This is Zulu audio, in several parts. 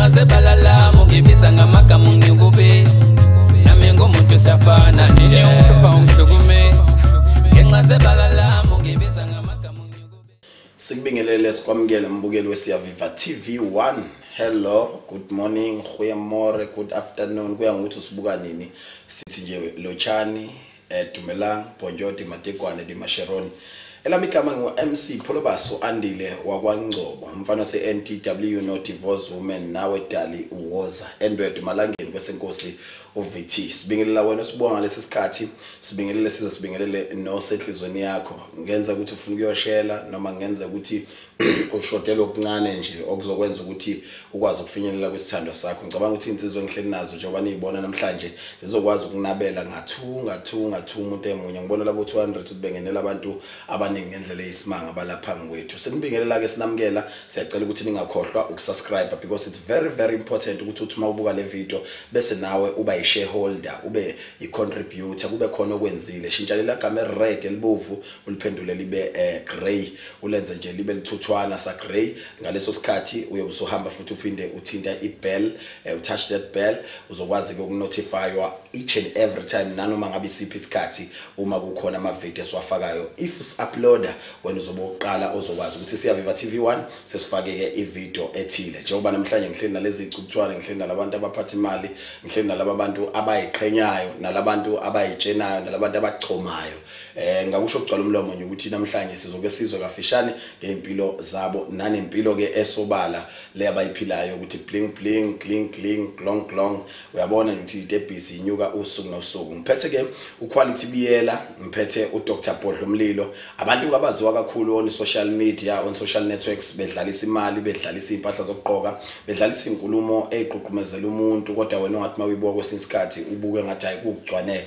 Ngenxa zebala lami ungibiza ngamagama ungikubisa. Nami ngumuntu siyafana nje ungihlupha ungihlukumeza. Ngenxa zebala lami ungibiza ngamagama ungikubisa. Sikubingelele sikwamukele mbukeli weSiyaviva TV1. Hello, good morning, goeiemorgen, good afternoon. Kuya ngokuthi usibuka nini? Sithi nje lochani, Dumelang, Bonjour, Dimatekwane, Dimasheroni. Elami igama ngu MC Pholobaso Andile wakwaNgcobo, umfana se NTW no divorce woman nawe Dali Woza Endwed Malangeni kwesenkosi uVT. Sibingelela wena sibonga ngalesi sikhathi, sibingelele size sibingelele nosenhlizweni yakho. Ngenza ukuthi ufuna ukuyoshela noma ngenza ukuthi ushodele okuncane nje okuzokwenza ukuthi ukwazi ukufinyelela kwisithandwa sakho. Ngicabanga ukuthi insizwe engihleli nazo njengoba niyibona namhlanje zizokwazi ukunabela nga2 nga2 nga2 umuntu emunye. Ngibona labo 200 ukuthi bengenela abantu abaningi ngendlela eyisimanga balapha kwethu. Sinibingelela ke sinamukela, siyacela ukuthi ningakhohlwa ukusubscribe because it's very very important ukuthi uthi uma ubuka le video bese nawe uba i-shareholder, ube i-contributor, kube khona okwenzile. Shintsha lela gama red elibovu uliphendule libe grey, ulenze nje libe lithuthwana sa grey. Ngaleso sikhathi uyobe usuhamba futhi uphinde uthinta i-bell, utouch that bell, uzokwazi ke ukunotifywa each and every time nanoma ngabe isiphi isikhathi uma kukhona ama video esiwafakayo. If uploader wena uzobe uqala ozokwazi ukuthi Siyaviva TV1 sesifake ke ivideo ethile. Njengoba namhlanje ngihleli nalezi icubuthwane, ngihleli nalabantu abaphatha imali, ngihleli nalaba bantu abayiqhenyayo, nalabantu abayitshenayo, nalabantu abachomayo. Ngakusho ukugcwala umlomo nje ukuthi namhlanje sizoke sizwe kafishane ngempilo zabo nanempilo ke esobala le abayiphilayo ukuthi bling bling, gling gling, glong glong. Uyabona nje ukuthi itebhisi inyuka usuku nosuku. Ngiphethe ke uQuality Biyela, ngiphethe uDr Bhodlumlilo, abantu abaziwa kakhulu on social media, on social networks, bedlalisa imali, bedlalisa impahla zokugqoka, bedlalisa inkulumo eziqhuqhumezela umuntu, kodwa wena ungathi mawuyibuka kwesinye isikhathi ubuke ngathi ayikugcwaneka.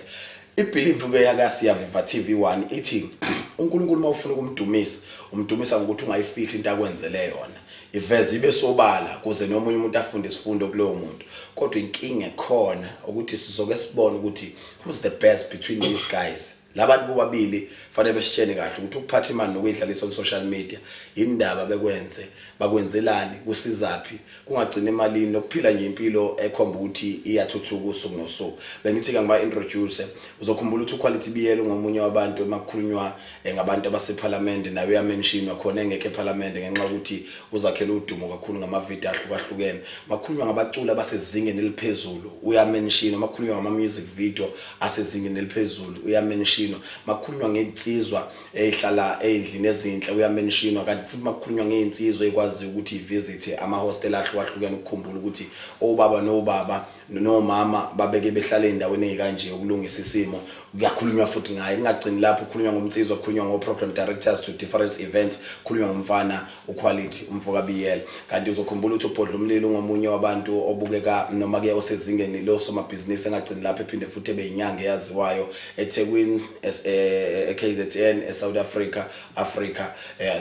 Ibelief ke yaka Siyaviva TV1 ithi uNkulunkulu mawufuna ukumdumisa, umdumisa ngokuthi ungayifihli into akwenzele yona. Iveze ibe sobala kuze nomunye umuntu afunde isifundo kulowo muntu. Kodwa inkinga ekhona ukuthi sizoke sibone ukuthi who's the best between these guys. Labantu bobabili fanele besitshene kahle ukuthi ukuphatha imali nokuyidlalisa on social media indaba bekwenze, bakwenzelani, kusizaphi, kungagcina emalini nokuphila nje impilo ekhomba ukuthi iyathuthuka usuku nosuku. Bengithi ke ngiba introduce, uzokhumbula ukuthi uQuality Biyela ngomunye wabantu emakhulunywa ngabantu abaseParliament, naye uyamentionwa khona engekho eParliament ngenxa yokuthi uzakhela udumo kakhulu ngama video ahlukahlukene. Makhulunywa ngabaculi abasezingeni eliphezulu uyamentionwa, makhulunywa ngama music video asezingeni eliphezulu uyamentionwa, makhulunywa ngensizwa ezihlala endlini ezinhle uyamentionwa, kanti futhi makhulunywa ngeinsizwa ekwazi ukuthi ivisit ama hostel ahlukahlukene ukukhumbula ukuthi obaba nobaba nomama babeke behlala endaweni ezikanje ukulungisa isimo. Kuyakhulunywa futhi ngaye, kungagcini lapho, kukhulunywa ngomnsizwa, kukhulunywa ngo program directors to different events, kukhulunywa ngomfana uQuality umfoka Biyela. Kanti uzokhumbula ukuthi uBhodlumlilo ungomunye wabantu obukeka noma ke osezingeni lo somabhizinisi, engagcini lapho ephinde futhi ebe inyanga eyaziwayo eThekwini, eKZN, eSouth Africa, Africa,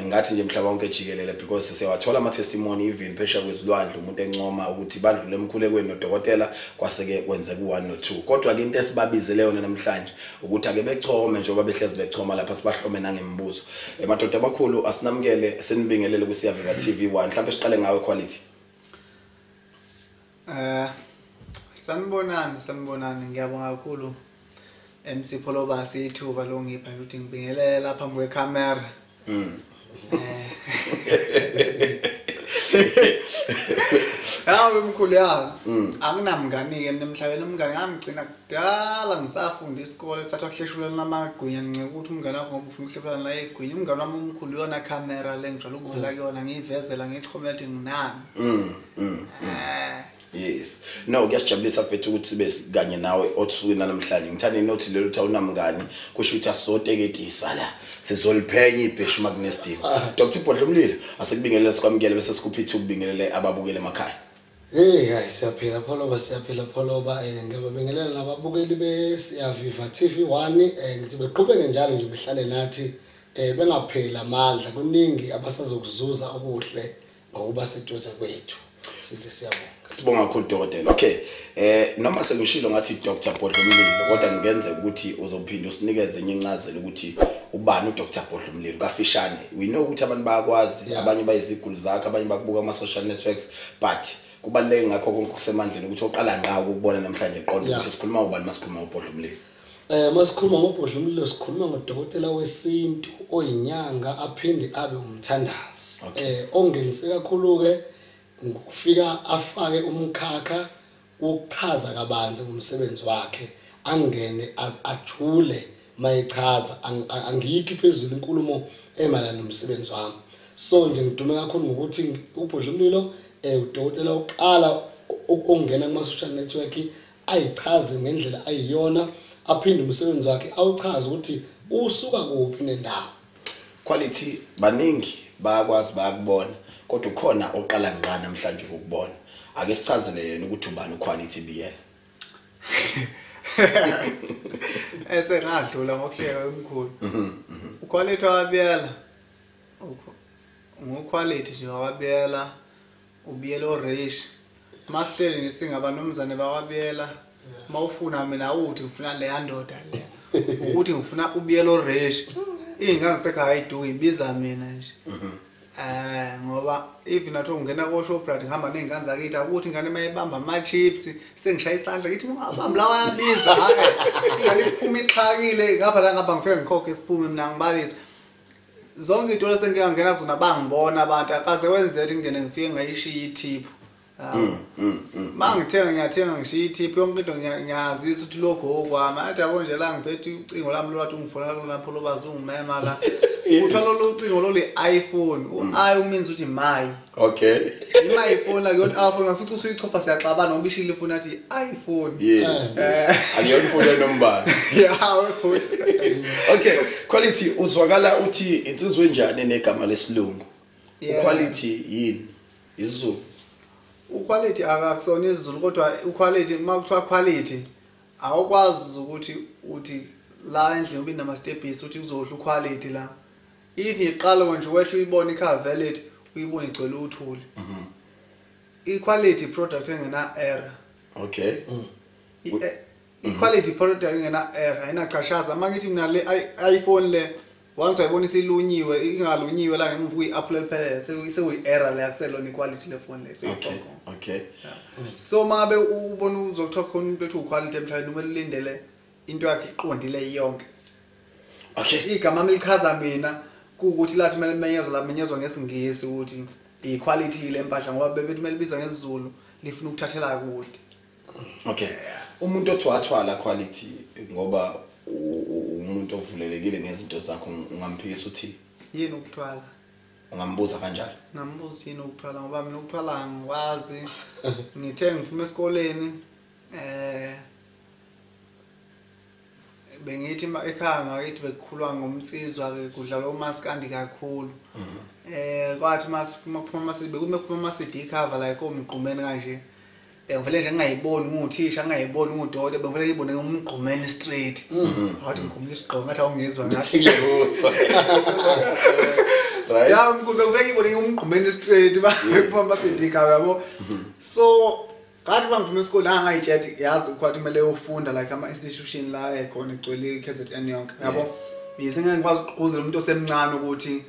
ngathi nje mhlaba wonke jikelele, because siyawathola ama testimony even phesheya kwezilwandle umuntu encoma ukuthi badlule emkhulekweni nodokotela kwase ke kwenzeka u1 no2. Kodwa ke into esibabizele yona namhlanje ukuthi ake bechome njengoba behlezi bechoma lapha, sibahlome nangemibuzo. Madoda abakhulu, asinamukele sinibingelele kuSiyaviva TV1. Mhlawumbe siqale ngawe Quality. Sanibonani, sanibonani, ngiyabonga kakhulu MC Pholobasi ithuba longipha ukuthi ngibingelele lapha phambi kwecamera. Hawu mkhulu yami, anginamngani ke mina emhlabeni. Umngani ngamgcina kudala ngisafunda isikole, kuthathwa kuhleshulana namagwinya, nginceka ukuthi umngani wakho ngoba ufuna ukuhlephulana naye igwinya. Umngani wami omkhulu iyona camera le ngijwayele ukuvela kuyona, ngiyivezela ngiyichomela ukuthi nginani. Yes. No, kuyasijabulisa mfethu ukuthi sibe kanye nawe osukwini namhlanje. Ngithanda inothi lelo uthi awunamngani, kusho ukuthi asizoteketisa la. Sizoliphenya ibheshu makunesidingo. Dr Bhodlumlilo, asikubingelele sikwamukele bese sikuphi ithuba ubingelele ababukele emakhaya. Hey, hayi siyaphila Pholoba, siyaphila Pholoba. Ngiyababingelela nababukeli beSiyaviva TV1, ngithi beqhubeke njalo nje behlale nathi, bengapheli amandla, kuningi abasazokuzuza okuhle ngokuba seduze kwethu. Size siyabonga. Sibonga kakhulu dokotela. Okay. Noma sengishilo ngathi Dr. Bhodlumlilo, kodwa ngenzeka ukuthi uzophinda usinikeze enye incazelo ukuthi ubani uDr. Bhodlumlilo kafishane. We know ukuthi abantu bayakwazi, abanye bayiziguli zakhe, abanye bakubuka ama social networks, but kubaluleke ngakho konke kusemandleni ukuthi oqala ngqa ukubona namhlanje eqonde ukuthi sikhuluma ubani masikhuluma ngoBhodlumlilo. Masikhuluma ngoBhodlumlilo sikhuluma ngodokotela wesintu oyinyanga aphinde abe umthandazi. Ongenise kakhulu ke ngokufika afake umkhakha wokuchaza kabanzi ngomsebenzi wakhe, angene ajule mayechaza, angiyikhi phezulu inkulumo emayelana nomsebenzi wami. So nje ngidume kakhulu ngokuthi uBhodlumlilo udokotela oqala ongena kuma social network ayichaze ngendlela ayiyona, aphinde umsebenzi wakhe awuchaze ukuthi usuka kuphi nendawo. Quality baningi bayakwazi bayakubona, kodwa ukhona oqala ngqa namhlanje ukubona. Ake sichazele yena ukuthi ubani uQuality Biyela. Esengadlula ngokuhleka omkhulu. uQuality waBiyela nguQuality nje waBiyela, uBiyela oRish. Masihleli nje singabanomzane bakwaBiyela, mawufuna mina uthi ngifuna leya ndoda le, ukuthi ngifuna uBiyela oRish. Iy'ngane zasekhaya ayiduki ibiza mina nje. Ngoba even nathi ungena ko Shoprite ngihamba nezingane zakithi, akuthi ingane mayibamba ama chips sengishaya isandla ngithi ungabambi lawa ayabiza. Ingane iphuma ixhakile ngapha la ngapha ngifike ngikhokhe siphume mina ngibalise. Zonke izitolo sengike ngena kuzona bangibona abantu, akaze kwenzeke ngene ngifike ngayishiya ithip. Mangithenga ngiyathenga ngishiya ithip yonke into, ngiyazisa ukuthi lokho okwami. Athi yabo nje la ngiphethe ucingo lami lwathi ungifona lapho lobazi ungimema la. Uthola lo ucingo lo le iPhone, u-i means ukuthi my. Okay. I iPhone la yona iPhone ngafica usuyichofa siyaxabana ngoba ishilo ifoni athi iPhone. Yes. Akuyona ifoni enombala. Yeah, futhi. Okay, Quality uzwakala uthi insizwe enjani negama lesilungu? uQuality yini? isiZulu. uQuality akakusona isiZulu, kodwa uQuality makuthiwa quality awukwazi ukuthi uthi la endlini ube nama steps uthi kuzodla uQuality la. Ithi iqala nje wehla uyibona iCavelet uyibona igcwele uthuli. I-quality product engena error. Okay. I-quality product engena error ayinachashaza. Mangithi mina le iPhone le once uyibona isilunyiwe ingalunyiwe la ngemuva kuyi-Apple phela sekuyi error le, akuselona i-quality le phone le. Okay. Okay. So mangabe ubona uzothola khona umuntu ethi uquality emhlabeni kumele ulindele into yakhe iqondile yonke. Okay. Igama lichaza mina kuukuthi lathi kumele limenyezwe lamenyezwa ngesiNgisi ukuthi iquality le mpahla, ngoba bebethi kumele libiza ngesiZulu lifuna ukuthathela kude. Okay. Umuntu othi wathwala Quality ngoba umuntu ovulelekile ngezinto zakho, ungamphikisa uthi yini ukuthwala? Ungambuza kanjalo? Ngambuza yini ukuthwala, ngoba mina ukuthwala angikwazi. Ngithe ngiphuma esikoleni bengithi ekhaya ngakithi bekukhulwa ngomsizwa ke kudlalwa umaskandi kakhulu. Kwathi makuphuma bekuphuma ama CD cover like omgqumeni kanje. Ngivele nje ngingayiboni nguthisha, ngingayiboni ngudokotela, bengivele ngiyibone ngumgqumeni straight. Awuthi ngikhumula isigqoko ngathi awungizwa ngahle. Ngiyakuzwa. Right. Ya ngikube ngibone ngumgqumeni straight baphuma ama CD cover yabo. So ngathi bangiphuma esikoleni angayitshethi yazi kwathi kumele uyofunda like ama institution la ekhona egcwele iKZN yonke yabo. Yize ngeke ngikwazi ukugqugquzela umuntu osemncane ukuthi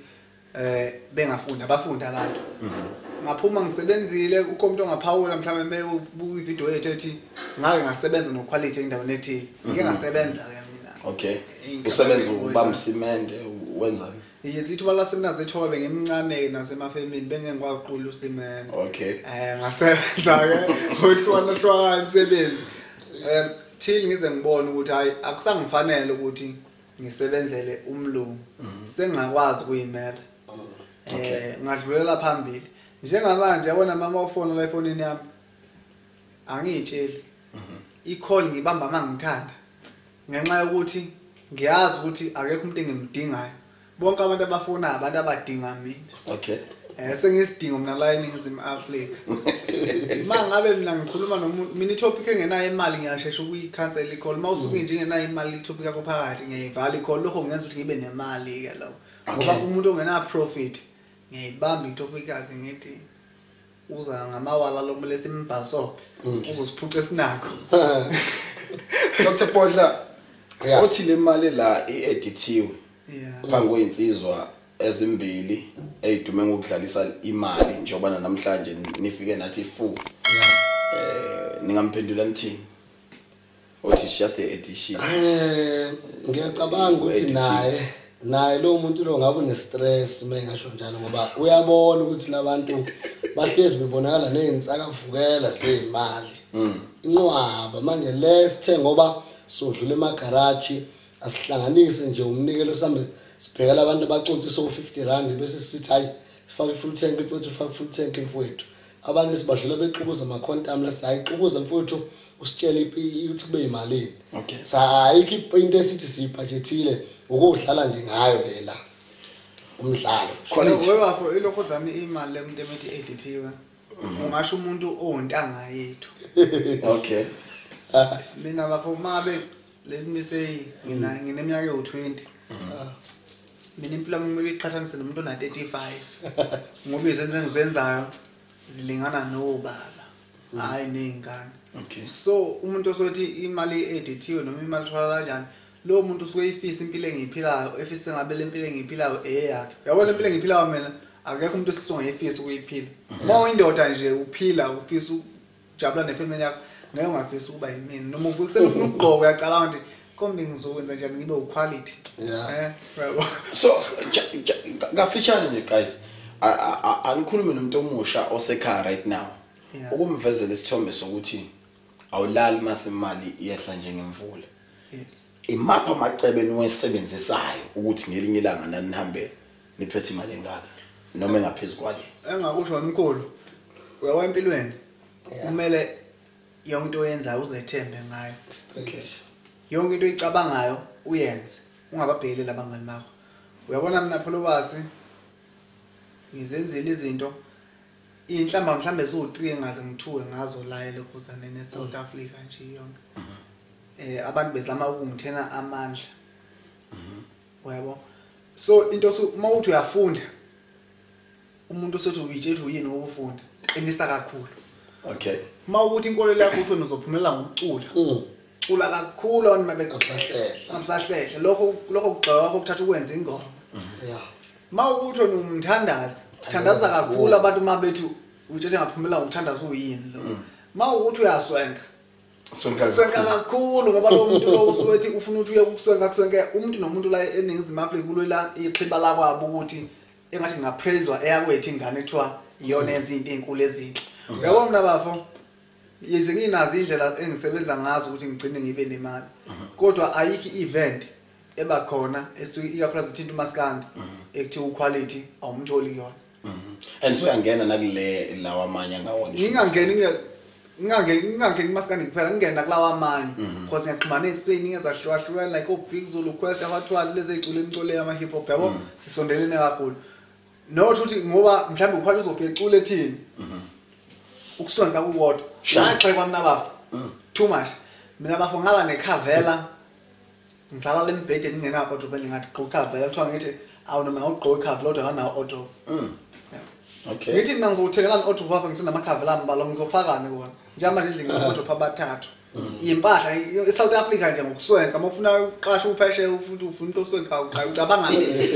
bengafunda, abafunda abantu. Ngaphuma ngisebenzile, ukho umuntu ongaphawula mhlawumbe mebuka ivideo yethu ethi ngake ngasebenza noQuality endaweni ethile. Ngike ngasebenza ke mina. Okay. Usebenza ubamba cement wenzani? Yes, ithuba lasemnazi ethobe ngimncane nasemafemini bengeke ngwaqula usimende. Okay. Ngasebenza ke ngohlwana hlwana imisebenzi. Till ngize ngibone ukuthi hayi akusangifanele ukuthi ngisebenzele umlungu. Sengingakwazi kuyimela. Ngadlulela phambili. Njengamanje yabona mama ufona la efonini yami. Angiyitsheli. I-call ngibamba mangithanda. Ngenxa yokuthi ngiyazi ukuthi akekho umuntu engimdingayo. Bonke abantu abafona abantu abadinga mina. Okay. Sengisidingo mina la eNingizimu Afrika. Mangabe mina ngikhuluma nomuntu, mina itopic engenayo imali ngiyashesha ukuyicancel i-call. Mawusuke nje ingenayo imali itopic yakho phakathi ngiyayivala i-call, lokho kungenza ukuthi ngibe nemali ke lokho. Ngoba umuntu ongena profit ngiyayibamba itopic yakhe ngithi Uza ngamawala lo kumele simbhasope. Uzosiphuca esinakho. Dr. Bodla, othi le mali la iedithiwe. Phambi kwezinsizwa ezimbili ezidume ngokudlalisa imali njengoba namhlanje nifike nathi 4. Ningamphendula nithini? Othi it's just the edition. Ngiyacabanga ukuthi naye lo muntu lo ngabe une stress mengasho njalo ngoba uyabona ukuthi labantu bahlezi bebonakala nezinsakavukela zemali. Inqwaba manje lesithe ngoba sodlula emagaraji asihlanganise nje umnikelo sambe sibhekela abantu abacontsisa u50 rand bese sithi hayi faka full tank mfowethu, faka full tank mfowethu. Abanye sibadlula bexukuza ama quantum la sithi xukuza mfowethu usitshele ukuthi kube imalini. Sayikho into esithi siyibudgetile ukudlala nje ngayo lela umdlalo. Quality webafo ilokho zami imali lemuntu emethi edithiwe. Ungasho umuntu owontanga yethu. Okay. Mina bafo mabe let me say ngineminyaka ewu20. Mina impilo yami kumele iqhathanise nomuntu ona 35. Ngoba izenzo engizenzayo zilingana nobaba. Hayi nezingane. Okay. So umuntu osothi imali edithiwe noma imali tholakala kanjani lo muntu usuke efisa impilo engiyiphilayo, efisa ngabe le mpilo engiyiphilayo eyakhe. Uyabona impilo engiyiphilayo mina akekho umuntu osizongayifisa ukuyiphila. Uma uyindoda nje uphila ufisa ukujabula nefamily yakho ngeke ungafisa ukuba yimina noma ukusefuna ukugqoka uyacabanga ukuthi kombe ngizokwenza njani ngibe uquality. Yabo. So kafishane nje guys, anikhulume nomuntu omusha osekhaya right now. Ukumvezela isithombe sokuthi awulali mase imali iyehla njengemvula. Yes. Imapha amacebe niwasebenzisayo ukuthi ngelinye ilanga nanihambe niphethe imali engaka noma engaphezulu kwale. Engakusho mkhulu uyawa empilweni kumele yonke into oyenzayo uzethembe ngayo. Straight. Yonke into oyicabangayo uyenze ungababhekeli labangani bakho. Uyabona mina Pholobazi ngizenzile izinto inhlamba mhlambe ziwu3 engaze ngithuke ngazo la elokhuzaneni eSouth Africa nje yonke. Abantu bezama ukungithena amandla. Uyabo. So into uma uthi uyafunda umuntu osothi uyitshethe uyini ngokufunda qinisa kakhulu. Okay. Uma ukuthi inkolelo yakho uthi wena uzophumela ngokucula. Cula kakhulu abantu mabekuhlehla. Amsahlehla. Lokho kugxeka kwakho kuthatha ukwenza ingoma. Yeah. Uma ukuthi wena umthandazi, thandaza kakhulu abantu mabethi uyitshethe ngaphumela ngokuthandaza uyini lo. Uma ukuthi uyaswenka Swenka kakhulu ngoba lo muntu lo usuwethi ufuna ukuthi uye ukuswenka kuswenke umuntu nomuntu la eNingizimu Afrika kulwela ixhiba lakwabo ukuthi engathi ngapraiswa eyakwethu ingane ethiwa iyona yenza into ezinkulu ezinhle. Uyabona mina bafo yize nginazo indlela engisebenza ngazo ukuthi ngigcine ngibe nemali. Kodwa ayikho event eba khona esuke ikakhulukazi ithinta umaskandi ekuthiwa uquality awumtholi kuyona. And so uyangena nakule lawa amanye angawona. Ngingangeni kumaskandi kuphela ngingena kulawa amanye because ngiyaxhumana eziningi ezahlukahlukene like oBig Zulu Quest abathwali lezi ezicula imculo yama hip hop yabo sisondelene kakhulu. Not ukuthi ngoba mhlawumbe ukhwala uzofika ecula ethini. Ukuswenka kukodwa. Ngagxekwa mina bafo. Too much. Mina bafo ngaba nekhavela ngisalala embhedeni ngingena wardrobe ngathi gqoka ikhavela kuthiwa ngithi awu noma ngawugqoka ikhavela kodwa nganawo wardrobe. Okay. Ngithi mina ngizothengelana wardrobe apha ngisenamakhavela ambalwa ngizofakani kona. Njengamanje endlini ngine-wardrobe abathathu. Impahla eSouth Africa nje ngokuswenka uma ufuna uqasha uphesheya futhi ufuna into oswenka ucabanga.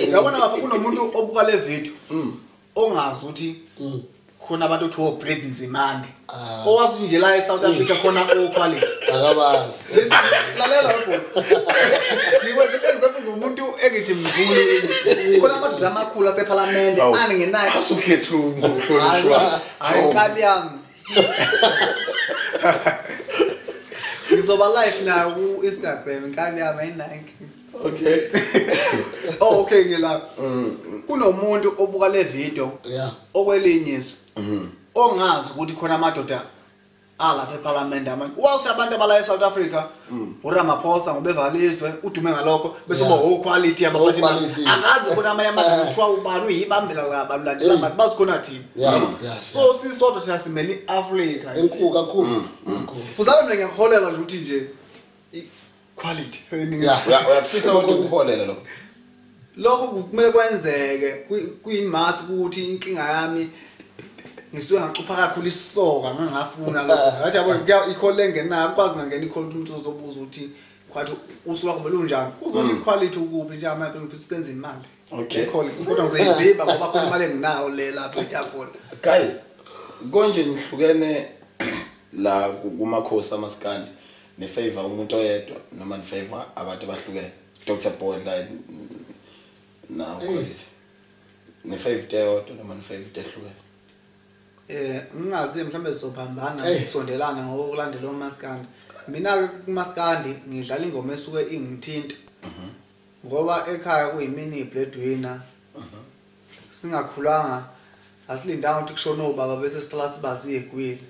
Uyabona bafo kunomuntu obuka le video ongazi ukuthi khona abantu othi oBrad Nzimande. Owazi nje la eSouth Africa khona o quality. Akabazi. Lalela lokho. Ngikwenza example ngomuntu engithi mkhulu. Khona amadoda amakhulu aseParliament angenayo. Asukhethu ngokuhlonishwa. Hayi kabi yami. Ngizoba live nayo ku Instagram inkabi yami ayinayo. Okay. Oh okay ngilapha. Kunomuntu obuka le video okwelinye izwe. Ongazi ukuthi khona amadoda alapha eParliament amanye. Wawuse abantu abala eSouth Africa uRamaphosa ngoba evalizwe udume ngalokho bese uba o quality ababathi akazi khona amanye amadoda kuthiwa ubani uyibambela kabalulandela abantu bazi khona thina. So sisodwa thina simele iAfrica. Enkulu kakhulu. Fuzabe mina ngiyakholelwa nje ukuthi nje quality. Uyafisa ukuthi ukuholela lokho. Lokho kumele kwenzeke kuyimask ukuthi inkinga yami Ngisuke ngacupha kakhulu isisoka ngangafuna lokho. Ngathi yabo i-call engenayo akwazi ngangena i-call umuntu ozobuza ukuthi kwathi usuku lwakho belunjani. Uzothi quality ukuphi nje amanje ngifisa senze imali. Okay. I-call kodwa ngizoyiziba ngoba khona imali enginayo le lapha etafula. Guys, konje nihlukene la kumakhosi amaskandi nefavor umuntu oyedwa noma nifavor abantu abahlukene. Dr. Bodla na quality. Nefavor eyodwa noma nefavor ehlukene. Ngingazi mhlambe sizophambana ukusondelana ngokulandela umaskandi. Mina ke kumaskandi ngidlala ingoma esuke ingithinta. Ngoba ekhaya kuyimini breadwinner. Singakhulanga asilindanga ukuthi kushone ubaba bese sihlala sibazi egwini.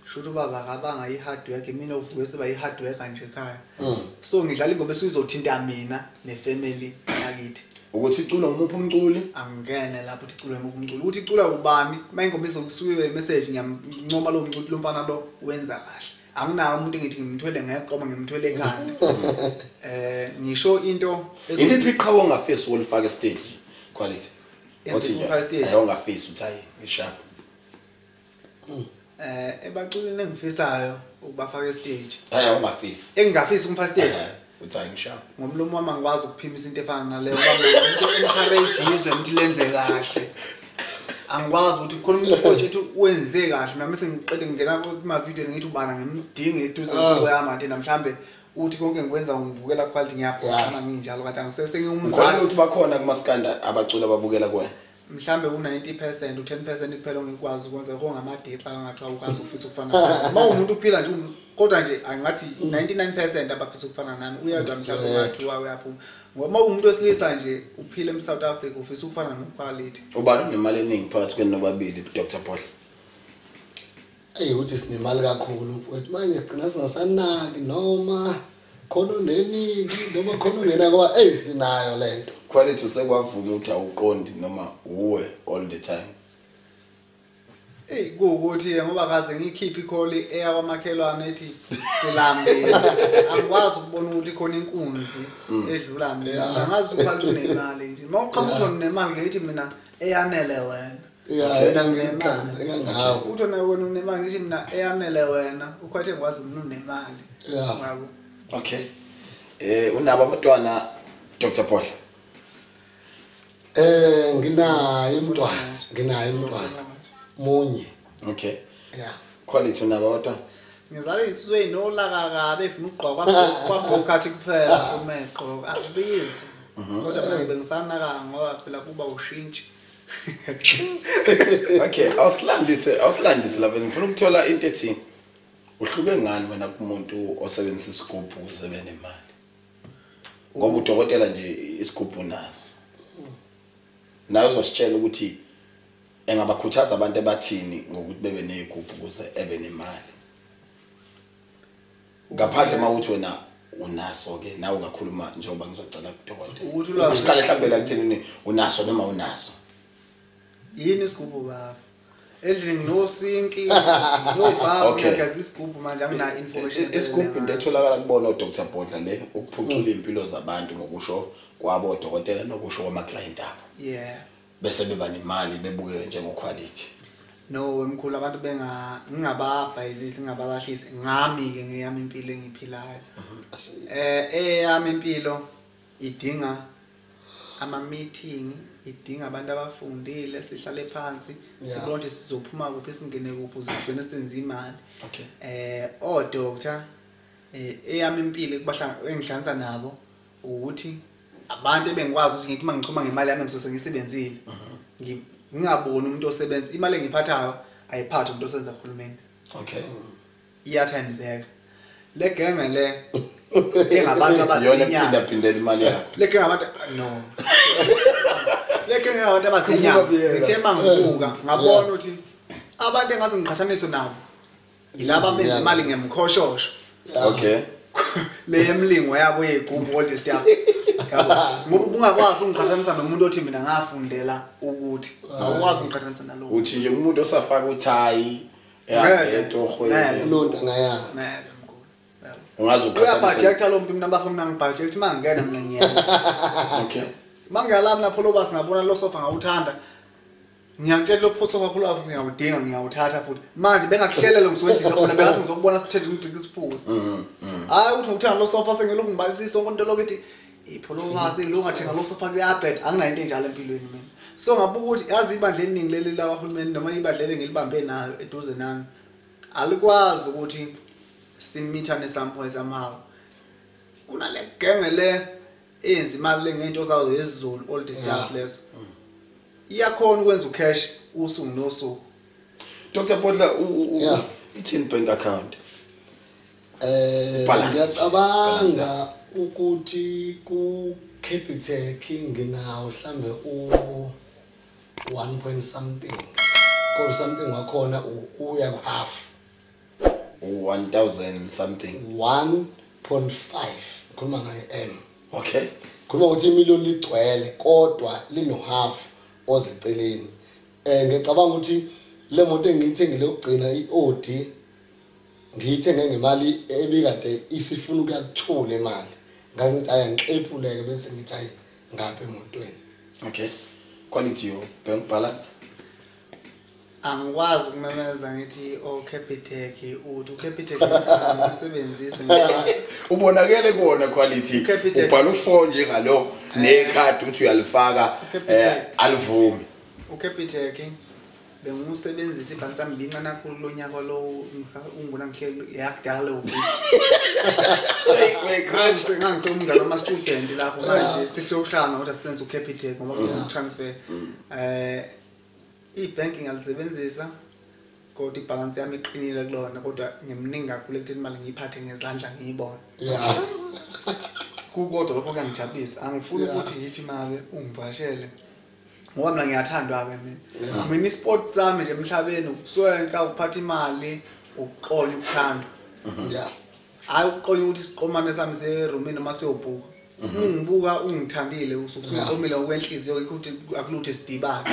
Shuthi ubaba akabanga i-hard work, mina uvuke siba i-hard work nje ekhaya. So ngidlala ingoma esuke izothinta mina nefamily yakithi. Ukuthi icula umuphi umculi? Angene lapho uthi icula umuphi umculi. Ukuthi icula ubani? Mayingoma izokusuke message ngiyamncoma lo mculi lo mfana lo wenza kahle. Anginawo umuntu ngithi ngimthwele ngeqoma ngimthwele ekhanda. Ngisho into iliphi iqhawe ongafisi ukulifaka stage quality. Othi stage. Ayi ongafisi uthi hayi ngisharp. Ebaculini engifisayo ukubafaka stage. Hayi ongafisi. Engingafisi ukumfaka stage. Uthi hayi ngisharp. Ngomlomo wami angikwazi ukuphimisa into efana naleyo ngoba encourage izwe ukuthi lenze kahle. Angikwazi ukuthi khona umuntu othi wenze kahle mina mase ngiqede ngingena kuma video ngithi ubana ngimdinge eduze kwami manje namhlambe uthi konke ngikwenza ngibukela quality ngiyaphoxana nginjalo kanti angisese ngingumzali ukuthi bakhona kumaskanda abacula ababukela kuwena. Mhlambe u90% u10% kuphela ongikwazi ukwenza kongamadixa angathi awukwazi ufisa ukufana nami. Uma umuntu uphila nje kodwa nje angathi 99% abafisa ukufana nami uyadwa mhlambe ungathi uyaphuma. Ngoba umuntu wesilisa nje uphila eSouth Africa ufisa ukufana noQuality. Ubani unemali eningi phakathi kwenu nobabili Dr. Bodla? Ey uthi sinemali kakhulu mfowethu manje sigcina singasanaki noma khona uneningi noma khona ungena ngoba ey sinayo lento. Quality usekwavuma ukuthi awuqondi noma uwe all the time. Ey kuwukuthi ngoba kaze ngikhiphe i-call eya kwamakhelwane ethi silambile. Angikwazi ukubona ukuthi khona inkunzi edlula mina. Angazi ukuthi unemali nje. Mawuqhamuka unemali ngithi mina eyanele wena. Yeah, yena ngekhanda engangawo. Uthi wena unemali ngithi mina eyanele wena. Ukhwathe ngikwazi mina unemali. Yeah. Okay. Unabo abantwana Dr. Bodla? Nginayo umntwana, nginayo umntwana. Munye. Okay. Yeah. Quality unabo abantwana? Ngizale insizwe eyinolaka kabi efuna ukugqoka kwabhokhathi kuphela uma egqoka akubizi. Kodwa mina ngibe ngisanaka ngoba phela kuba ushintshi. Okay, awusilandise lapha ngifuna ukuthola into ethi uhluke ngani wena kumuntu osebenzisa isigubhu ukuze ebe nemali. Ngoba udokotela nje isigubhu naso. Nawe uzositshela ukuthi engabakhuthaza abantu abathini ngokuthi bebe nezigubhu ukuze ebe nemali. Ngaphandle mawuthi wena unaso ke nawe ungakhuluma njengoba ngizocela kudokotela. Ukuthi ulwazi siqale mhlawumbe kuthini unaso noma unaso. Yini isigubhu baba? Endlini nginosinki, nobaba ngiyazi isigubhu manje angina information. Isigubhu into etholakala kubona uDr Bodla le ukuphucula impilo zabantu ngokusho kwabo odokotela nokusho kwama client abo. Yeah. Bese beba nemali bebukeke njengoquality. No wemkhulu abantu benga ngingababhayizisi ngingabalahlisi ngami ke ngeyami impilo engiphilayo. Eyami impilo idinga ama meeting, idinga abantu abafundile sihlale phansi sibone ukuthi sizophuma kuphi singene kuphi uzogcina senza imali. Okay. O doctor eyami impilo kubahlanga engihlanganisa nabo ukuthi abantu ebengikwazi ukuthi ngithi mangichuma ngemali yami ngizose ngisebenzile. Ngingaboni umuntu osebenza imali engiphathayo ayiphathi umuntu osenza uhulumeni. Okay. Iyathandizeka. Le genge le engabantu abazinyanga. Yona iphinda imali yakho. Le genge abantu no. Le genge abantu abazinyanga. Ngithe mangibuka ngabona ukuthi abantu engaze ngiqhathaniswe nabo yilaba benza imali ngemkhoshosho. Okay. Le emlingo yabo yegubhu all the stuff. Yabo ngoba ubungakwazi ungiqhathanisa nomuntu othi mina ngafundela ukuthi awukwazi ungiqhathanisa nalowo. Uthi nje umuntu osafaka uthayi etohweni lonto ngayana. Ngeke mkhulu. Ungazi uqhathanisa. Uyabudgeta lo muntu mina bafuna ngibudget mangena mina ngiyena. Okay. Mangiyalami lapho loba singabona lo sofa ngawuthanda. Ngiyakutshela lo phoso kakhulu afike ngiyawudinga ngiyawuthatha futhi. Manje bengakuhlelela ngisuke endlini khona bengathi ngizokubona sithethe ngidrinka isiphuzo. Hayi ukuthi ngikuthenga lo sofa sengilokhu ngibalisisa sonke into lokho ethi ipholokazi lo ngathenga lo sofa kuyabheda anginayo into enjalo empilweni mina. So ngabuka ukuthi yazi ibandla eliningi leli lakahulumeni noma ibandla engilibambe nayo eduze nami alikwazi ukuthi simithane somewhere somehow. Kunale genge le eyenza imali le ngento zayo yesiZulu all the stuff leso. Iyakhona ukwenza ucash usuku nosuku. Dr. Bodla ithini bank account? Ngiyacabanga ukuthi ku Capitec nginawo mhlambe u 1 point something. Kodwa something wakhona uya ku half. 1000 something. 1.5 khuluma ngaye M. Okay. Khuluma ukuthi imillion ligcwele kodwa lino half ozeceleni. Ngicabanga ukuthi le moto engiyithengile ukugcina iAudi ngiyithenge ngemali ebikade isifuna ukuyakuthula imali. Ngaze ngithi ayi ngixephuleke bese ngithi ayi ngapha emotweni. Okay. Quality your bank balance. Angikwazi ukumemeza ngithi o Capitec uthi uCapitec angisebenzisi ngoba ubonakele kuona quality ubhala u4 njengalo nekhadi uthi uyalifaka alivumi. uCapitec bengiwusebenzisa ibhansi sami bincane kakhulu lonyaka lo ungibona ngihleli yakudala lo. Ngangisengumngane wama student lapho manje sihlohlanga ukuthi asisenze uCapitec ngoba ku transfer i-banking alisebenzisa kodwa ibalance yami iqinile kulona kodwa ngimningi kakhulu ekutheni imali ngiyiphathe ngezandla ngiyibone. Kukodwa lokho kuyangijabulisa. Angifuni ukuthi ngithi make ungivashele ngoba mina ngiyathandwa ke mina. Mina isport sami nje emhlabeni ukuswenka ukuphatha imali ukuqonya ukuthandwa. Hayi ukuqonya ukuthi isiqomane sami serumini noma siyobhuka. Ungibuka ungithandile usuqomile ngokwenhliziyo ukuthi akulutho sidibane.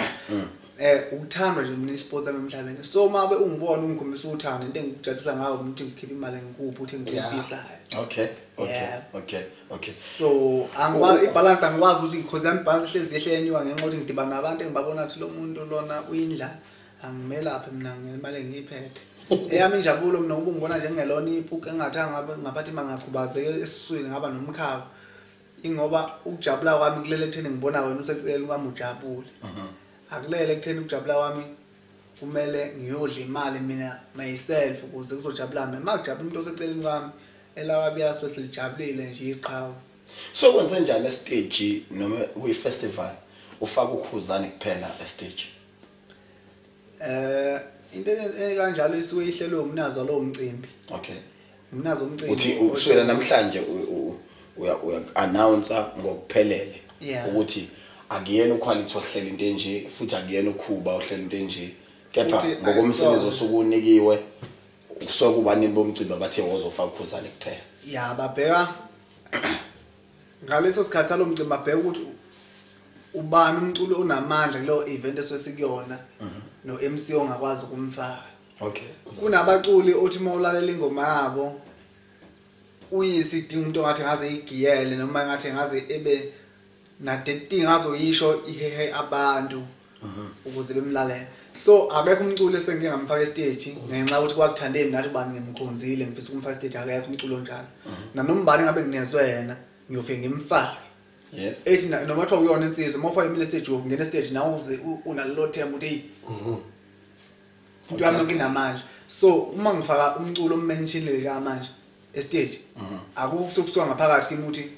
Ukuthandwa nje mina isport sami emhlabeni. So mabe ungibona ungikhombisa uthando into engikujabulisa ngayo ukuthi ngikhiphe imali engikuphi ukuthi ngikufisayo. Okay. Okay. Okay. Okay. So angikwazi ibalance angikwazi ukuthi because yami balance ihlezi yehle yenyuka ngenxa yokuthi ngidibana nabantu engibabona ukuthi lo muntu lona uyindla angimelaphi mina ngemali engiyiphethe. Eyami injabulo mina ngoba ungibona njengelona iphuku engathi ngabe ngaphathi imali ngakhubazeka esiswini ngaba nomkhaba. Ingoba ukujabula kwami kulele ekutheni ngibona wena useceleni kwami ujabule. Akulele ekutheni ukujabula kwami kumele ngiyodla imali mina myself ukuze kuzojabula mina. Makujabula umuntu oseceleni kwami elawabiya sesijabulile nje iqhawe. So kwenze njani estage noma kwi festival ufaka ukhuzane kuphela estage? Into ekanjalo isuke ihlelwe umnazo lo umcimbi. Okay. Umnazo umcimbi. Uthi ukuswela namhlanje uya announce ngokuphelele ukuthi akuyena uquality ohlela into enje futhi akuyena ukhuba ohlela into enje kepha ngokomsebenzi osukunikiwe kusokuba nini bomcimbi abathe wozofaka ukhuzane kuphela. Ya babheka ngaleso sikhathi salomcimbi babheka ukuthi ubani umculo onamandla kuleyo event esesikuyona no MC ongakwazi ukumfaka. Okay. Kunabaculi othi mawulalela ingoma yabo uyisidinga umuntu ongathi ngaze igiyele noma ngathi ngaze ebe na dating azoyisho ihehe abantu ukuze bemlalele. So akekho umculo esengike ngamfaka estage ngenxa yokuthi kwakuthandeni nathi bani ngimkhonzile ngifisa ukumfaka estage akekho umculo onjalo. Nanoma bani ngabe nginezwe yena ngiyofike ngimfake. Yes. Ethi noma kuthiwa uyona insizwa uma ufaka imile stage uyongena estage nawe uze unalelo thema uthi hey. Into yami yonke inamandla. So uma ngifaka umculo ommentionile la manje estage akukho sokusuka ngaphakathi kimi ukuthi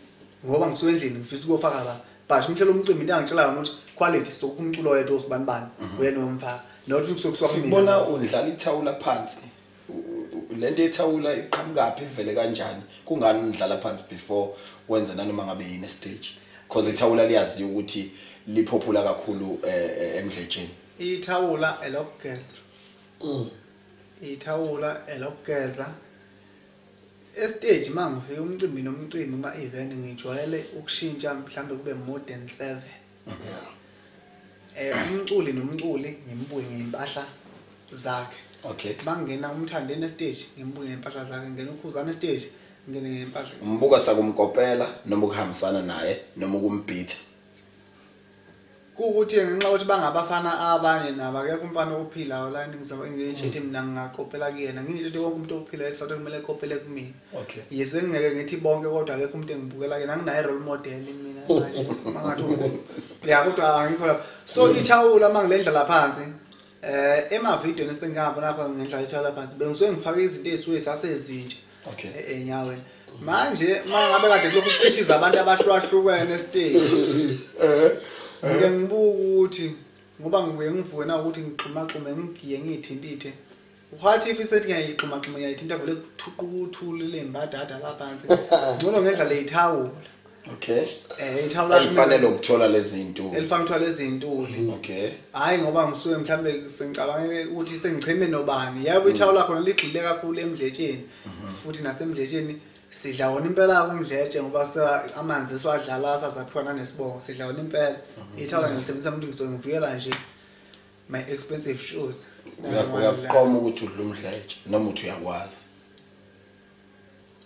ngoba ngisuke endlini ngifisa ukufaka la. But umhlelo umcimbi into angitshela ukuthi quality so umculo wethu osibani bani uyena uyomfaka. Not ukuthi kusuka kumina. Sibona undlala ithawula phansi. Lento ethawula iqhamukaphi ivele kanjani? Kungani undlala phansi before wenza nanoma ngabe yini stage? Because ithawula liyaziwa ukuthi liphophula kakhulu emdletsheni. Ithawula elokugeza. Ithawula elokugeza. Estage mangifika umcimbi nomcimbi uma event ngijwayele ukushintsha mhlambe kube more than 7. Umculi nomculi ngimbuke ngeimpahla zakhe. Okay. Bangena umthandeni estage ngimbuke ngeimpahla zakhe, ngena ukhuzana estage ngene ngeimpahla. Umbuka sakumkopela noma ukuhambisana naye noma ukumbhitha. Kuwukuthi ngenxa yokuthi bangabafana abanye nabo akekho umfana ophilayo la eNingizimu ngisho mina ngingakopela kuyena. Ngisho ukuthi wonke umuntu ophilayo eSouth kumele ekopele kumina. Okay. Yize ngeke ngithi bonke kodwa akekho umuntu engibukela kuyena, anginayo role model mina manje. Mangathi ya kodwa angikho lapho. So ithawula mangilendlala phansi emavidiyweni esengihamba khona ngendlela ithawula phansi bengisuke ngifake izinto ezisuke zasezintsha. Okay. Enyaweni. Manje mangabe kade kulokhu kuphithiza abantu abahlukahlukene estage. Ngike ngibuka ukuthi ngoba ngibuye ngivuke na ukuthi ngixhumaxhume ngigiye ngithintithe. What if isethi ngiyayixhumaxhuma ngiyayithinta vele kuthuqa ukuthula lembadada la phansi. Ngcono ngendlela ithawula. Okay. Ithawula elifanele ukuthola lezi zinto. Elifanele ukuthola lezi zintuli. Okay. Hayi ngoba ngisuke mhlambe sengicabange ukuthi sengicheme nobani. Yebo ithawula khona ligxile kakhulu emdletsheni. Futhi nasemdletsheni sidla wona impela kumdletshe ngoba amanzi siwadlala sazaphiwa nanesibongo sidla wona impela. Ithawula ngisebenzisa umuntu ngisuke ngivikela nje my expensive shoes. Uyaqoma ukuthi udla umdletshe noma uthi uyakwazi.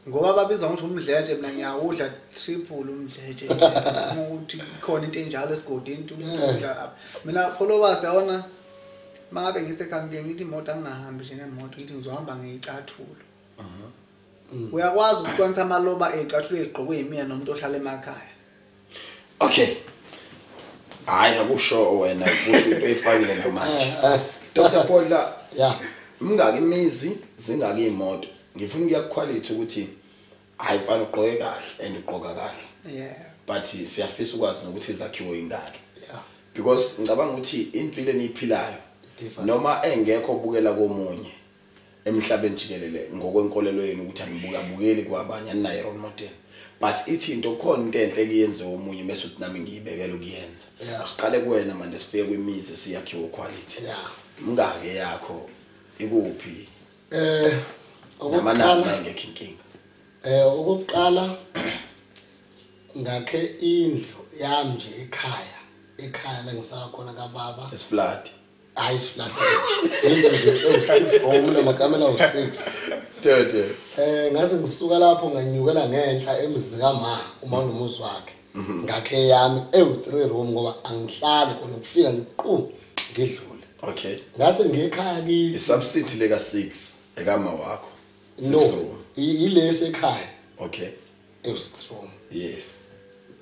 Ngoba babizwa ukuthi umdletshe mina ngiyawudla triple umdletshe ukuthi khona into enjalo esigodini into umdla. Mina followers yabona mangabe ngisekhaya ngithi imoto angingahambi nje ngemoto ngithi ngizohamba ngeyicathulo. Uyakwazi ukuhlukanisa amaloba eyicathulo ezigqokwe yimina nomuntu ohlala emakhaya. Okay. Hayi akusho wena kusho into oyifakile namanje. Dr. Bhodla, yeah. Mingaki imizi zingaki imoto. Ngifuna ukuya quality ukuthi hayi mfana ugqoke kahle and ugqoka kahle. Yeah. But siyafisa ukwazi nokuthi izakhiwo ingaki. Yeah. Because ngicabanga ukuthi impilo eniyiphilayo noma engekho obukela komunye emhlabeni jikelele ngokwenkolelo yenu ukuthi anibukabukeli kwabanye aninayo role model. But ithi into khona into enhle ekuyenze omunye bese uthi nami ngiyibekela ukuyenza. Siqale kuwena manje sifike kwimizi siyakhiwo quality. Yeah. Mingaki yakho ikuphi? Okokuqala ngekho inkinga. Okokuqala ngakhe indlu yami nje ekhaya. Ekhaya la ngisala khona kababa. Isiflat. Hayi isiflat. Indlu nje ewu6 room namakamela awu6. Tete. Ngase ngisuka lapho nganyukela ngenhla emzini kaMa uma unomuzi wakhe. Ngakhe yami ewu3 room ngoba angihlali khona ukufika ngiqu ngidlule. Okay. Ngase ngiyekhaya kithi. Isubsidy leka 6 ekama wakho. No, ilesi ekhaya. Okay. Ewu6 room. Yes.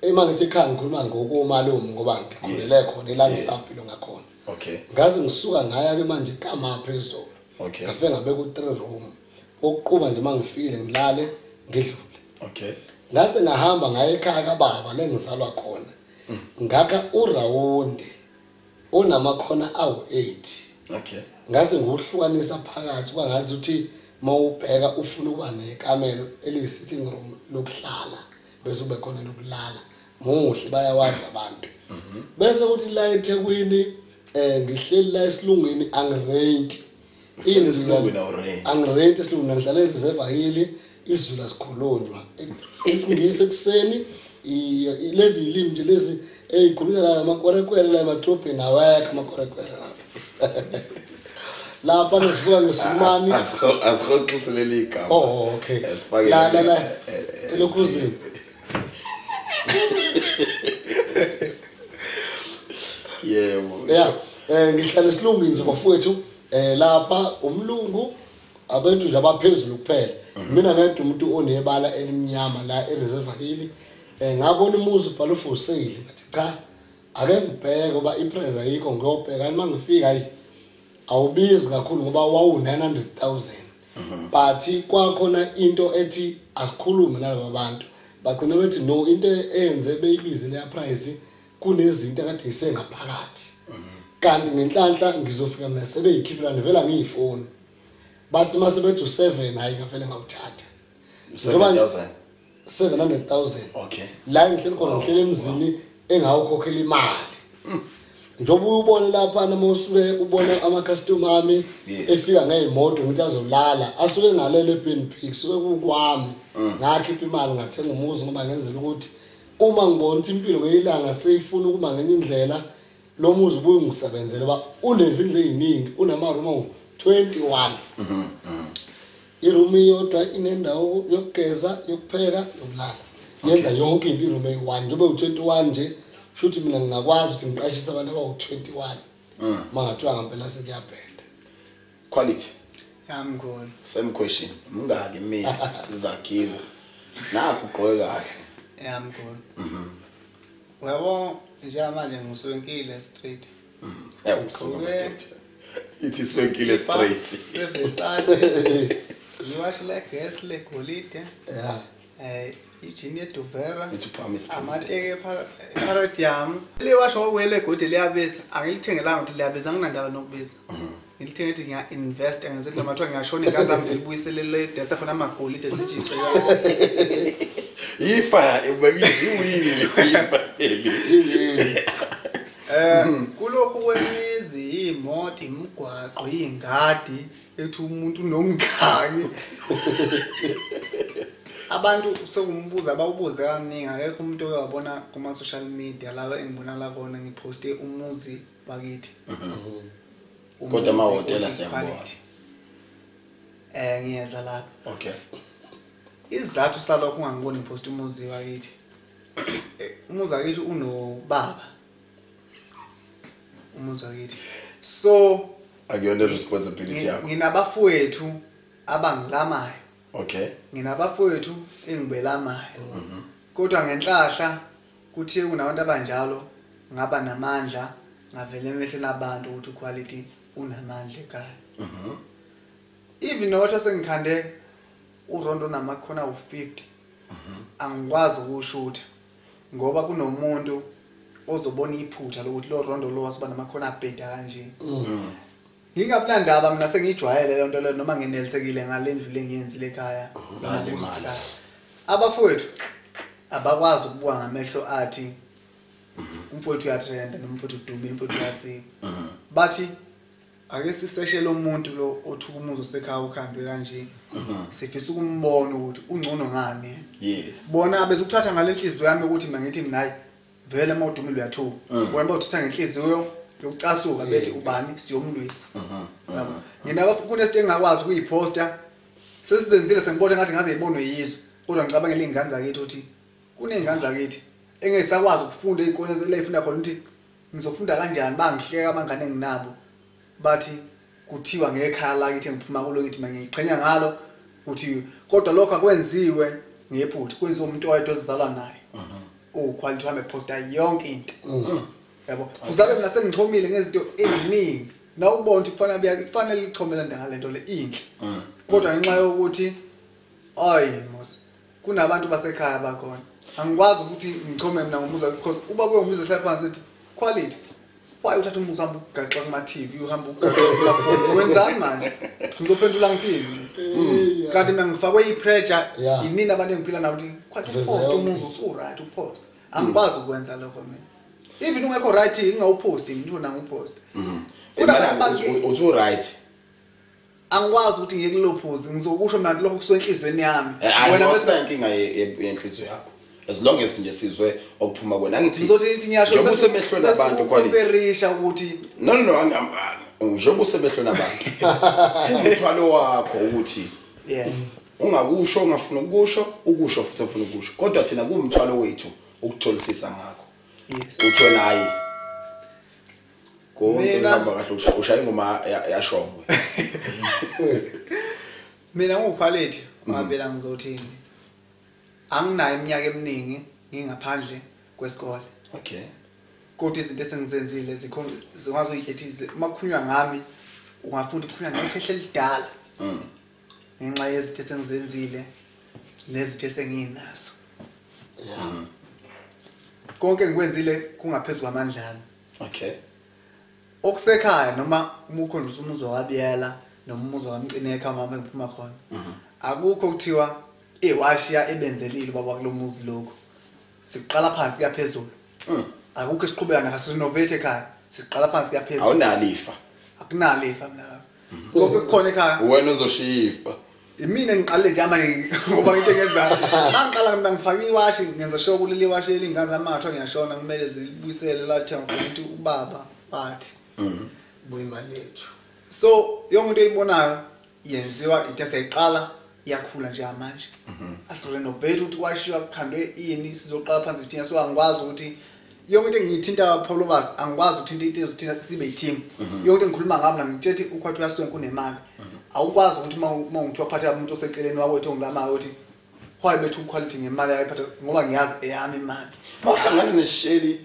Ema ngithi ekhaya ngikhuluma ngokomalume ngoba ngikhulele khona la ngisaphilo ngakhona. Okay. Ngaze ngisuka ngaya ke manje kama phezulu. Okay. Ngafika ngabeka u3 room. Okuqhuba nje mangifikile ngilale ngidlule. Okay. Ngase ngahamba ngaye ekhaya kababa la ngizalwa khona. Ngakha urawundi onamakhona awu8. Okay. Ngase ngikuhlukanisa phakathi kwangathi uthi mawubheka ufuna ukuba nekamelo eliyi-sitting room lokuhlala bese ube khona lokulala. Muhle bayawazi abantu. Bese kuthi la eThekwini ngihleli la esilungwini angirent. Esilungwini awurent. Angirent esilungwini ngihlala eReserve Hill izulu asikhulunywa. Isingisi ekuseni lezi ilimi nje lezi ezikhulunywa la amakwerekwere la emadrobheni awekho amakwerekwere lapha. Lapha nesivuka ngesimani asixoxisele igama. Oh okay. La la la elokhuzini. Yebo. Yeah, ngihlala esilungwini nje bafowethu lapha umlungu abantu nje abaphezulu kuphela. Mina ngedwa umuntu onebala elimnyama la eReserve Hill. Ngabona umuzi ubhalwe for sale ngathi cha ake ngibheke ngoba iprice ayikho ngiyobheka uma ngifika hayi awubizi kakhulu ngoba wawu 900,000. But kwakhona into ethi asikhulume nalabo bantu bagcina bethi no into eyenze beyibize leya price kunezinto akade isengaphakathi. Kanti ngenhlanhla ngizofika mina sebeyikhiphela nevela ngiyifoni. Bathi mase bethi u7 hayi ngavele ngawuthatha. 7,000. 700,000. Okay. La ngihleli khona ngihleli emzini engawukhokhela imali. Njengoba ubone lapha noma usuke ubone ama customer ami efika ngezimoto ngithi azolala asuke ngalelo eBNB kusuke kukwami ngakhipha imali ngathenga umuzi ngoba ngenzela ukuthi uma ngibona ukuthi impilo ngeyilanga seyifuna ukuma ngenye indlela lo muzi ubuye ungisebenzele ba unezindlu eziningi unama room 21. Iroom iyodwa inendawo yokugeza, yokupheka, yokulala. Yenza yonke into iroom eyi1 njengoba u21 nje Shuthi mina ngingakwazi ukuthi ngiqashise abantu abawu-21 mangathiwa ngempela sekuyabheda. Quality. Yami khona. Same question. Mungaki imizi zakhiwo. Nakho ugqoke kahle. Yami khona. Uyabo njengamanje ngiswenkile straight. Yeah, it is swenkile straight. Seversace. Iwashi la gas le golide. Yeah. Ijini yeduvera. Ithi promise. Amateke paradium. Liwasho okwele godi liyabiza. Angilithengelanga ukuthi liyabiza, anginandaba nokubiza. Ngilithenge ukuthi ngiya invest ngenze noma kuthiwa ngiyashona ingane zami zilibuyisele le desa khona amagolide zijice. Ifa ubekuyini le ifa eli. Kulokhu kwemizi, imoto, imigwaqo, ingadi ethi umuntu unomngani. Abantu sekumbuza abawubuze kaningi, akekho umuntu oyabona kuma social media laba engibona la kona ngiposte umuzi bakithi. Kodwa amahhotela siyabona. Ngiyeza lapha. Okay. Isizathu salokho ungangiboni ngiposte umuzi wakithi. Umuzi wakithi unobaba. Umuzi wakithi. So akuyona responsibility yakho. Nginabafowethu abangilamayo. Okay. Nginabafowethu engibelamayo. Kodwa ngenhlahla kuthiwe kunabantu abanjalo ngaba namandla ngavele emehlweni abantu ukuthi quality unamandla ekhaya. Even nokuthi sengikhande urondo namakhona u50. Angikwazi ukushutha ngoba kunomuntu ozobona iphutha lokuthi lo rondo lo wasiba namakhona abheda kanje. Ngingabunandaba mina sengijwayele le nto leyo noma nginelisekile ngalendlu lengiyenzile ekhaya. Abafowethu abakwazi ukubuka ngamehlo athi umfowethu uyatrenda noma umfowethu udumile, umfowethu uyasiba. Bathi ake siseshele umuntu lo othuka umuzi osekhaya ukhandwe kanje. Sifisa ukumbona ukuthi ungcono ngani. Yes. Bona bezukuthatha ngalenhliziyo yami ukuthi mina ngithi mina hayi vele uma udumile uyathuka. Bona bawuthatha ngenhliziyo yokucasuka bethi ubani siyomlwisa. Yabo. Nginaba kunesito engakwazi ukuyiposta. Sesizenzile sengibona ngathi ngaze ngibonwe yizwe. Kodwa ngicabangela izingane zakithi ukuthi kunezingane zakithi engesakwazi ukufunda ezikoleni lezifunda khona ukuthi ngizofunda kanjani, bangihleka abangane enginabo. Bathi kuthiwa ngekhaya lakithi engiphuma kulo ngithi mangiyiqhenya ngalo kuthi kodwa lokho akwenziwe ngephutha, kwenziwa umuntu oyedwa ozalwa naye. Uquality wami eposta yonke into. Yabo. Fuzabe mina sengichomile ngezinto eziningi. Na ubona ukuthi kufanele kufanele lichomele ngalento le inhle. Kodwa ngenxa yokuthi ayi mos kunabantu basekhaya bakhona. Angikwazi ukuthi ngichome mina ngomuzi because uba kuyomuzi ehlala phansi ethi quality. Why uthatha umuzi uhamba ugaxa kuma TV uhamba ugaxa kuma wenzani manje? Ngizophendula ngithini? Kanti mina ngifakwe ipressure inini abantu engiphila nabo ukuthi quality post umuzi usu right upost. Angikwazi ukwenza lokho mina. Even ungekho right ngingawupost mina ngawupost. Kunabantu uthi right. Angikwazi ukuthi ngiye kulophozi ngizokusho mina lokho kusenhlizweni yami. Wena bese inkinga yenhliziyo yakho. As long as nje sizwe okuphuma kona ngithi ngizothi ngiyasho njengoba usemehlweni abantu quality. Kuberisha ukuthi no njengoba usemehlweni abantu. Umthwalo wakho ukuthi yeah ungakusho ungafuna ukusho ukusho futhi ufuna ukusho kodwa thina kuwumthwalo wethu ukutholisisa ngakho. Yes. Uthwela hayi. Konke uhamba kahle ushaya ingoma yashongwe. Mina ngiwuquality ngabela ngizothini. Anginayo iminyaka eminingi ngingaphandle kwesikole. Okay. Kodwa izinto esengizenzile zikhona zikwazi ukuyikhethisa makukhulunywa ngami ungafunda ukukhulunywa ngekhehle elidala. Ngenxa yezinto esengizenzile nezinto esenginazo. Yeah. Konke engikwenzile kungaphezulu kwamandla ami. Okay. Okusekhaya noma umukhondisa umuzi wakabiyela noma umuzi wakamcineka mama engiphuma khona. Akukho kuthiwa ewashiya ebenzelile baba kulomuzi lokho. Siqala phansi kuyaphezulu. Akukho esiqhubeka nakarenovate ekhaya. Siqala phansi kuyaphezulu. Awunalifa. Akunalifa mina. Konke kukhona ekhaya. Wena uzoshifa. Imina ngiqale nje manje ngoba into engenzayo. Mangiqala mina ngifaka iwashi ngenza sure kuleli iwashi elingane zamathwa ngiyashona kumele zilibuyisele la thenga ukuthi ubaba bathi. Buyimali yethu. So yonke into oyibonayo yenziwa into eseyiqala iyakhula nje manje. Asirenovate ukuthi kwashiwa kukhandwe ini sizoqala phansi thina so angikwazi ukuthi Yonke into engiyithinta Pholobas angikwazi ukuthinta into ezothinta sibe i-team. Yonke into engikhuluma ngayo mina ngitshela ukuthi ukhwathi uyaswenka unemali. Awukwazi ukuthi uma ngithiwa phatha umuntu oseceleni wakho ethi ngilama ukuthi why bethu quality ngemali ayiphatha ngoba ngiyazi eyami imali. Mawuhlangana nesheli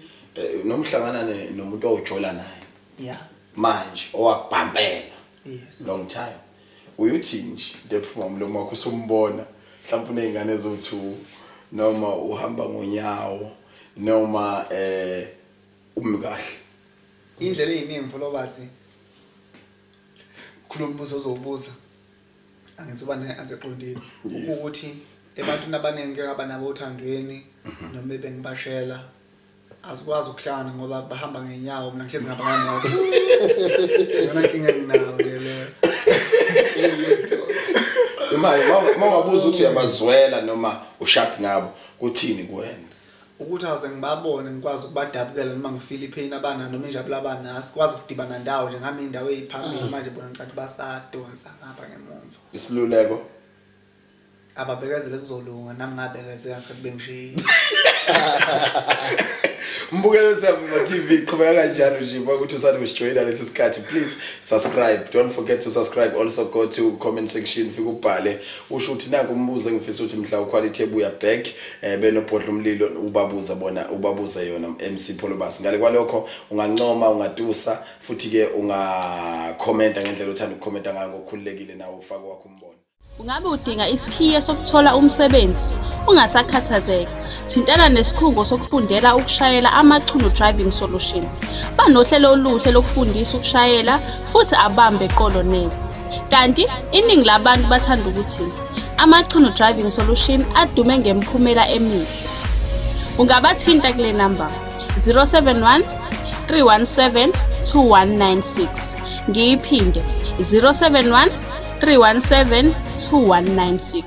noma uhlangana nomuntu owujola naye. Yeah. Manje owakubhampela. Yes. Long time. Uyuthi nje ndephuma umlomo wakho usumbona mhlawumbe unezingane ezo2 noma uhamba ngonyawo noma umi kahle. Indlela eyiningi Pholobasi khuluma umbuzo ozobuza angithi uba ne-answer eqondile ukuthi ebantwini abaningi abanabo othandweni noma bengibashela asikwazi ukuhlangana ngoba bahamba ngenyawo mina ngihlezi ngihamba ngemoto. Yona inkinga enginayo nje leyo. Imali mawungabuza ukuthi uyabazwela noma usharp ngabo kuthini kuwena? Ukuthi awuze ngibabone ngikwazi ukubadabukela noma ngifeel ipain abana noma injabulo abanayo sikwazi ukudibana ndawo nje ngami indawo eyiphambili manje bona ngicathi basadonsa ngapha ngemuva. Isiluleko ababekezele kuzolunga nami ngabekezela ngesikhathi bengishiya. Mbukelo Siyaviva TV qhubeka kanjalo nje ukuthi usanda kusijoyina lesi sikhathi. Please subscribe, don't forget to subscribe, also go to comment section fika ubhale usho ukuthi nanku umbuzo engifisa ukuthi mhla uQuality ebuya back benobhodla umlilo ubabuza bona ubabuze yona MC Pholobas. Ngale kwalokho ungancoma ungatusa futhi ke ungakhomenta ngendlela othanda ukukhomenta ngayo ngokukhululekile nawe ufake wakho umbono. Ungabe udinga isikhiye sokuthola umsebenzi? Ungasakhathazeki. Thintana nesikhungo sokufundela ukushayela Amachuno Driving Solution. Banohlelo oluhle lokufundisa ukushayela futhi abambe eqolo neze. Kanti iningi labantu bathanda ukuthi Amachuno Driving Solution adume ngemiphumela emihle. Ungabathinta kule namba 071 317 2196. Ngiyiphinde 071 317 2196.